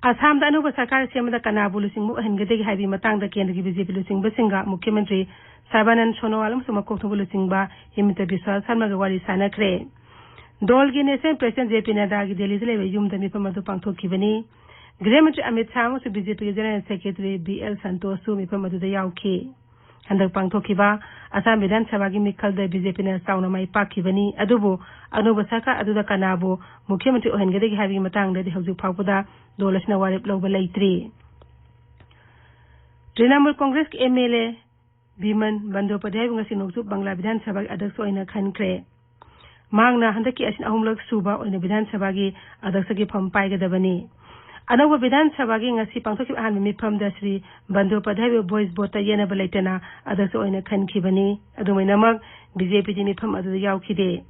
ꯑꯁꯥꯝꯗ ꯑꯅꯧꯕ ꯁꯔꯀꯥꯔ ꯁꯦꯝꯕꯗ ꯀꯅꯥꯕꯨ ꯂꯨꯆꯤꯡꯕ ꯑꯣꯏꯍꯟꯒꯗꯒꯦ ꯍꯥꯏꯕꯒꯤ ꯃꯇꯥꯡꯗ ꯀꯦꯟꯗ꯭ꯔꯒꯤ BJP ꯂꯨꯆꯤꯡꯕꯁꯤꯡꯒ ꯃꯨꯈ꯭ꯌ ꯃꯟꯇ꯭ꯔꯤ ꯁꯔꯕꯥꯅꯟꯗ ꯁꯣꯅꯣꯋꯥꯜ ꯑꯃꯁꯨꯡ ꯃꯀꯣꯛ ꯊꯣꯡꯕ ꯂꯨꯆꯤꯡꯕ ꯍꯤꯃꯟꯇ ꯕꯤꯁ꯭ꯋꯥ ꯁꯔꯃꯒ ꯋꯥꯔꯤ ꯁꯥꯟꯅꯈ꯭ꯔꯦ꯫ ꯗꯣꯜꯒꯤ national president JP ꯅꯗ꯭ꯗꯥꯒꯤ ꯗꯦꯜꯂꯤꯗ ꯂꯩꯕ ꯌꯨꯝꯗ ꯃꯤꯐꯝ ꯑꯗꯨ ꯄꯥꯡꯊꯣꯛꯈꯤꯕꯅꯤ꯫ ꯒ꯭ꯔꯤꯍ ꯃꯟꯇ꯭ꯔꯤ ꯑꯃꯤꯠ ꯁꯥꯍ ꯑꯃꯁꯨꯡ ꯕꯤ ꯖꯦ ꯄꯤꯒꯤ ꯖꯦꯅꯔꯦꯜ ꯁꯦꯀ꯭ꯔꯦꯇꯔꯤ ꯕꯤ ꯑꯦꯜ ꯁꯟꯇꯣꯁꯁꯨ ꯃꯤꯐꯝ ꯑꯗꯨꯗ ꯌꯥꯎꯈꯤ꯫ ꯍꯟꯗꯛ ꯄꯥꯡꯊꯣꯛꯈꯤꯕ ꯑꯁꯥꯝ ꯕꯤꯙꯥꯟ ꯁꯚꯥꯒꯤ ꯃꯤꯈꯜꯗ ꯕꯤ ꯖꯦ ꯄꯤꯅ ꯆꯥꯎꯅ ꯃꯥꯏ ꯄꯥꯛꯈꯤꯕꯅꯤ꯫ ꯑꯗꯨꯕꯨ ꯑꯅꯧꯕ ꯁꯔꯀꯥꯔ ꯑꯗꯨꯗ ꯀꯅꯥꯕꯨ ꯃꯨꯈ꯭ꯌ ꯃꯟꯇ꯭ꯔꯤ ꯑꯣꯏꯍꯟꯒꯗꯒꯦ ꯍꯥꯏꯕꯒꯤ ꯃꯇꯥꯡꯗꯗꯤ ꯍꯧꯖꯤꯛ ꯐꯥꯎꯕꯗ ꯗꯣꯜ ꯑꯁꯤꯅ ꯋꯥꯔꯦꯞ ꯂꯧꯕ ꯂꯩꯇ꯭ꯔꯤ꯫ ꯇ꯭ꯔꯤꯅꯥꯃꯨꯜ ꯀꯣꯡꯒ꯭ꯔꯦꯁꯀꯤ ꯑꯦꯝ ꯑꯦꯜ ꯑꯦ ꯕꯤꯃꯟ ꯕꯟꯗꯣꯄꯥꯙ꯭ꯌꯥꯌꯕꯨ ꯉꯁꯤ ꯅꯣꯡꯆꯨꯞ ꯕꯪꯒ꯭ꯂꯥ ꯕꯤꯙꯥꯟ ꯁꯚꯥꯒꯤ ꯑꯗ꯭ꯌꯛꯁ ꯑꯣꯏꯅ ꯈꯟꯈ꯭ꯔꯦ꯫ ꯃꯍꯥꯛꯅ ꯍꯟꯗꯛꯀꯤ ꯑꯁꯤꯅ ꯑꯍꯨꯝꯂꯛ ꯁꯨꯕ ꯑꯣꯏꯅ ꯕꯤꯙꯥꯟ ꯁꯚꯥꯒꯤ ꯑꯗ꯭ꯌꯛꯁꯒꯤ ꯐꯝ ꯄꯥꯏꯒꯗꯕꯅꯤ꯫ ꯑꯅꯧꯕ ꯕꯤꯙꯥꯟ ꯁꯚꯥꯒꯤ ꯉꯁꯤ ꯄꯥꯡꯊꯣꯛꯈꯤꯕ ꯑꯍꯥꯟꯕ ꯃꯤꯐꯝꯗ ꯁ꯭ꯔꯤ ꯕꯟꯗꯣꯄꯥꯙ꯭ꯌꯥꯌꯕꯨ ꯚꯣꯏꯁ ꯚꯣꯠꯇ ꯌꯦꯠꯅꯕ ꯂꯩꯇꯅ ꯑꯗ꯭ꯌꯛꯁ ꯑꯣꯏꯅ ꯈꯟꯈꯤꯕꯅꯤ꯫ ꯑꯗꯨꯃꯥꯏꯅꯃꯛ ꯕꯤ ꯖꯦ ꯄꯤꯗꯤ ꯃꯤꯐꯝ ꯑꯗꯨꯗ ꯌꯥꯎꯈꯤꯗꯦ꯫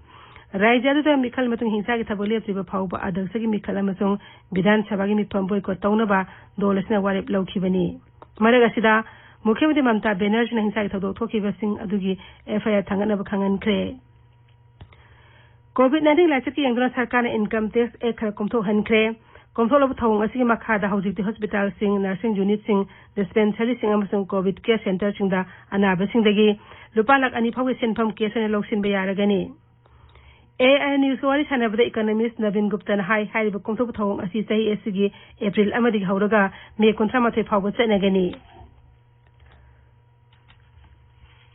ꯔꯥꯖ꯭ꯌ ꯑꯗꯨꯗ ꯃꯤꯈꯜ ꯃꯇꯨꯡ ꯍꯤꯡꯁꯥꯒꯤ ꯊꯕꯛ ꯂꯦꯞꯇ꯭ꯔꯤꯕ ꯐꯥꯎꯕ ꯑꯗ꯭ꯌꯛꯁꯒꯤ ꯃꯤꯈꯜ ꯑꯃꯁꯨꯡ ꯕꯤꯙꯥꯟ ꯁꯚꯥꯒꯤ ꯃꯤꯐꯝ ꯕꯣꯏꯀꯣꯠ ꯇꯧꯅꯕ ꯗꯣꯜ ꯑꯁꯤꯅ ꯋꯥꯔꯦꯞ ꯂꯧꯈꯤꯕꯅꯤ꯫ ꯃꯔꯛ ꯑꯁꯤꯗ ꯃꯨꯈ꯭ꯌ ꯃꯟꯇ꯭ꯔꯤ ꯃꯃꯇꯥ ꯕꯦꯅꯔꯖꯤꯅ ꯍꯤꯡꯁꯥꯒꯤ ꯊꯧꯗꯣꯛ ꯊꯣꯛꯈꯤꯕꯁꯤꯡ ꯑꯗꯨꯒꯤ ꯑꯦꯐ ꯑꯥꯏ ꯑꯥꯔ ꯊꯥꯡꯒꯠꯅꯕ ꯈꯪꯍꯟꯈ꯭ꯔꯦ꯫ ꯀꯣꯚꯤꯗ ꯅꯥꯏꯟꯇꯤꯟ ꯂꯥꯏꯆꯠꯀꯤ ꯌꯦꯡꯗꯨꯅ ꯁꯔꯀꯥꯔꯅ ꯏꯟꯀꯝ ꯇꯦꯛꯁ ꯑꯦꯛ ꯈꯔ ꯀꯣꯝꯊꯣꯛꯍꯟꯈ꯭ꯔꯦ꯫ ꯀꯣꯝꯊꯣꯛꯂꯕ ꯊꯧꯑꯣꯡ ꯑꯁꯤꯒꯤ ꯃꯈꯥꯗ ꯍꯧꯖꯤꯛꯇꯤ ꯍꯣꯁꯄꯤꯇꯥꯜꯁꯤꯡ, ꯅꯔꯁꯤꯡ ꯌꯨꯅꯤꯠꯁꯤꯡ, ꯗꯤꯁꯄꯦꯟꯁꯔꯤꯁꯤꯡ ꯑꯃꯁꯨꯡ ꯀꯣꯚꯤꯗ ꯀꯦꯌꯔ ꯁꯦꯟꯇꯔꯁꯤꯡꯗ ꯑꯅꯥꯕꯁꯤꯡꯗꯒꯤ ꯂꯨꯄꯥ ꯂꯥꯈ ꯑꯅꯤ ꯐꯥꯎꯒꯤ ꯁꯦꯟꯐꯝ ꯀꯦꯁ ꯑꯣꯏꯅ ꯂꯧꯁꯤꯟꯕ ꯌꯥꯔꯒꯅꯤ꯫ ꯑꯦ ꯑꯥꯏ ꯅ꯭ꯌꯨꯁꯀ ꯋꯥꯔꯤ ꯁꯥꯟꯅꯕꯗ ꯏꯀꯣꯅꯣꯃꯤꯁ ꯅꯕꯤꯟ ꯒꯨꯞꯇꯅ ꯍꯥꯏ, ꯍꯥꯏꯔꯤꯕ ꯀꯣꯝꯊꯣꯛꯄ ꯊꯧꯑꯣꯡ ꯑꯁꯤ ꯆꯍꯤ ꯑꯁꯤꯒꯤ ꯑꯦꯄ꯭ꯔꯤꯜ ꯑꯃꯗꯒꯤ ꯍꯧꯔꯒ ꯃꯦ ꯀꯨꯟꯊ꯭ꯔꯥ ꯃꯥꯊꯣꯏ ꯐꯥꯎꯕ ꯆꯠꯅꯒꯅꯤ꯫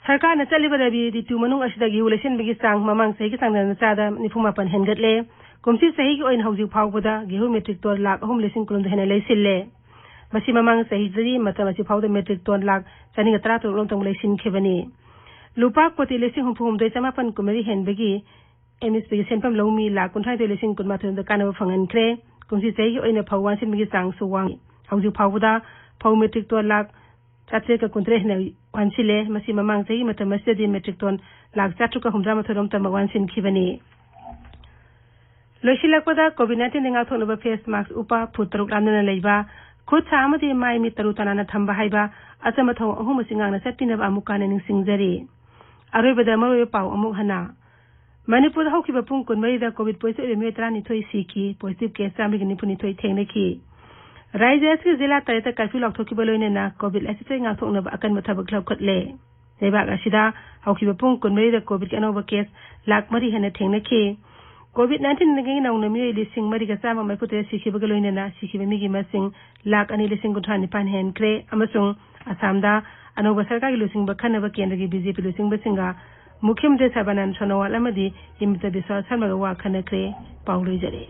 ꯁꯔꯀꯥꯔꯅ ꯆꯠꯂꯤꯕ ꯔꯕꯤ ꯔꯤꯇꯨ ꯃꯅꯨꯡ ꯑꯁꯤꯗ ꯒꯦꯍꯨ ꯂꯩꯁꯤꯟꯕꯒꯤ ꯆꯥꯡ ꯃꯃꯥꯡ ꯆꯍꯤꯒꯤ ꯆꯥꯡꯗꯝꯅ ꯆꯥꯗ ꯅꯤꯐꯨ ꯃꯥꯄꯟ ꯍꯦꯟꯒꯠꯂꯦ꯫ ꯀꯨꯝꯁꯤ ꯆꯍꯤꯒꯤ ꯑꯣꯏꯅ ꯍꯧꯖꯤꯛ ꯐꯥꯎꯕꯗ ꯒꯦꯍꯨ ꯃꯦꯇ꯭ꯔꯤꯛ ꯇꯣꯟ ꯂꯥꯈ ꯑꯍꯨꯝ ꯂꯤꯁꯤꯡ ꯀꯨꯟꯍꯨꯝꯗꯣꯏ ꯍꯦꯟꯅ ꯂꯩꯁꯤꯜꯂꯦ꯫ ꯃꯁꯤ ꯃꯃꯥꯡ ꯆꯍꯤꯗꯗꯤ ꯃꯇꯝ ꯑꯁꯤ ꯐꯥꯎꯕꯗ ꯃꯦꯇ꯭ꯔꯤꯛ ꯇꯣꯟ ꯂꯥꯈ ꯆꯅꯤꯒ ꯇꯔꯥꯇꯔꯨꯛ ꯔꯣꯝꯇꯪ ꯂꯩꯁꯤꯟꯈꯤꯕꯅꯤ꯫ ꯂꯨꯄꯥ ꯀꯣꯇꯤ ꯂꯤꯁꯤꯡ ꯍꯨꯝꯐꯨ ꯍꯨꯝꯗꯣꯏ ꯆꯃꯥꯄꯟ ꯀꯨꯟꯃꯔꯤ ꯍꯦꯟꯕꯒꯤ ꯑꯦꯝ ꯑꯦꯁ ꯄꯤꯒꯤ ꯁꯦꯟꯐꯝ ꯂꯧꯃꯤ ꯂꯥꯈ ꯀꯨꯟꯊ꯭ꯔꯥꯅꯤꯊꯣꯏ ꯂꯤꯁꯤꯡ ꯀꯨꯟꯃꯥꯊꯣꯏ ꯔꯣꯝꯗ ꯀꯥꯟꯅꯕ ꯐꯪꯍꯟꯈ꯭ꯔꯦ꯫ ꯀꯨꯝꯁꯤ ꯆꯍꯤꯒꯤ ꯑꯣꯏꯅ ꯐꯧ ꯋꯥꯟꯁꯤꯟꯕꯒꯤ ꯆꯥꯡꯁꯨ ꯋꯥꯡꯏ꯫ ꯍꯧꯖꯤꯛ ꯐꯥꯎꯕꯗ ꯐꯧ ꯃꯦꯇ꯭ꯔꯤꯛ ꯇꯣꯟ ꯂꯥꯈ ꯆꯥꯇ꯭ꯔꯦꯠꯀ ꯀꯨꯟꯇꯔꯦꯠ ꯍꯦꯟꯅ ꯋꯥꯟꯁꯤꯜꯂꯦ꯫ ꯃꯁꯤ ꯃꯃꯥꯡ ꯆꯍꯤꯒꯤ ꯃꯇꯝ ꯑꯁꯤꯗꯗꯤ ꯃꯦꯇ꯭ꯔꯤꯛ ꯇꯣꯟ ꯂꯥꯈ ꯆꯥꯇ꯭ꯔꯨꯛꯀ ꯍꯨꯝꯗ꯭ꯔꯥ ꯃꯥꯊꯣꯏ ꯔꯣꯝꯇꯃꯛ ꯋꯥꯟꯁꯤꯟꯈꯤꯕꯅꯤ꯫ ꯂꯣꯏꯁꯤꯜꯂꯛꯄꯗ ꯀꯣꯚꯤꯗ ꯅꯥꯏꯟꯇꯤꯟꯗꯒꯤ ꯉꯥꯛꯊꯣꯛꯅꯕ ꯐꯦꯁ ꯃꯥꯛꯁ ꯎꯞꯄ, ꯐꯨꯠ ꯇꯔꯨꯛ ꯂꯥꯞꯅꯅ ꯂꯩꯕ, ꯈꯨꯠ ꯁꯥ ꯑꯃꯗꯤ ꯃꯥꯏ ꯃꯤꯠ ꯇꯔꯨ ꯇꯅꯥꯟꯅ ꯊꯝꯕ ꯍꯥꯏꯕ ꯑꯆꯝꯕ ꯊꯧꯑꯣꯡ ꯑꯍꯨꯝ ꯑꯁꯤ ꯉꯥꯛꯅ ꯆꯠꯄꯤꯅꯕ ꯑꯃꯨꯛ ꯍꯟꯅ ꯅꯤꯡꯁꯤꯡꯖꯔꯤ꯫ ꯑꯔꯣꯏꯕꯗ ꯃꯔꯨꯑꯣꯏꯕ ꯄꯥꯎ ꯑꯃꯨꯛ ꯍꯟꯅ꯫ ꯃꯅꯤꯄꯨꯔꯗ ꯍꯧꯈꯤꯕ ꯄꯨꯡ ꯀꯨꯟꯃꯔꯤꯗ ꯀꯣꯚꯤꯗ ꯄꯣꯖꯤꯇꯤꯚ ꯑꯣꯏꯕ ꯃꯤꯑꯣꯏ ꯇꯔꯥꯅꯤꯊꯣꯏ ꯁꯤꯈꯤ, ꯄꯣꯖꯤꯇꯤꯚ ꯀꯦꯁ ꯆꯥꯝꯃꯔꯤꯒ ꯅꯤꯐꯨꯅꯤꯊꯣꯏ ꯊꯦꯡꯅꯈꯤ꯫ ꯔꯥꯖ꯭ꯌ ꯑꯁꯤꯒꯤ ꯖꯤꯂꯥ ꯇꯔꯦꯠꯇ ꯀꯔꯐ꯭ꯌꯨ ꯂꯥꯎꯊꯣꯛꯈꯤꯕ ꯂꯣꯏꯅꯅ ꯀꯣꯚꯤꯗ ꯂꯥꯏꯆꯠꯇꯒꯤ ꯉꯥꯛꯊꯣꯛꯅꯕ ꯑꯀꯟꯕ ꯊꯕꯛ ꯂꯧꯈꯠꯂꯦ꯫ ꯂꯩꯕꯥꯛ ꯑꯁꯤꯗ ꯍꯧꯈꯤꯕ ꯄꯨꯡ ꯀꯨꯟꯃꯔꯤꯗ ꯀꯣꯚꯤꯗꯀꯤ ꯑꯅꯧꯕ ꯀꯦꯁ ꯂꯥꯈ ꯃꯔꯤ ꯍꯦꯟꯅ ꯊꯦꯡꯅꯈꯤ꯫ ꯀꯣꯚꯤꯗ ꯅꯥꯏꯟꯇꯤꯟꯗꯒꯤ ꯅꯧꯅ ꯃꯤꯑꯣꯏ ꯂꯤꯁꯤꯡ ꯃꯔꯤꯒ ꯆꯥꯝꯃ ꯃꯔꯤꯐꯨ ꯇꯔꯦꯠ ꯁꯤꯈꯤꯕꯒ ꯂꯣꯏꯅꯅ ꯁꯤꯈꯤꯕ ꯃꯤꯒꯤ ꯃꯁꯤꯡ ꯂꯥꯈ ꯑꯅꯤ ꯂꯤꯁꯤꯡ ꯀꯨꯟꯊ꯭ꯔꯥ ꯅꯤꯄꯥꯟ ꯍꯦꯟꯈ꯭ꯔꯦ ꯑꯃꯁꯨꯡ ꯑꯁꯥꯝꯗ ꯑꯅꯧꯕ ꯁꯔꯀꯥꯔꯒꯤ ꯂꯨꯆꯤꯡꯕ ꯈꯟꯅꯕ ꯀꯦꯟꯗ꯭ꯔꯒꯤ ꯕꯤ ꯖꯦ ꯄꯤ ꯂꯨꯆꯤꯡꯕꯁꯤꯡꯒ ꯃꯨꯈ꯭ꯌ ꯃꯟꯇ꯭ꯔꯤ ꯁꯔꯕꯥꯅꯟꯗ ꯁꯣꯅꯣꯋꯥꯜ ꯑꯃꯗꯤ ꯍꯤꯃꯟꯇ ꯕꯤꯁ꯭ꯋꯥ ꯁꯔꯃꯒ ꯋꯥ ꯈꯟꯅꯈ꯭ꯔꯦ꯫ ꯄꯥꯎ ꯂꯣꯏꯖꯔꯦ꯫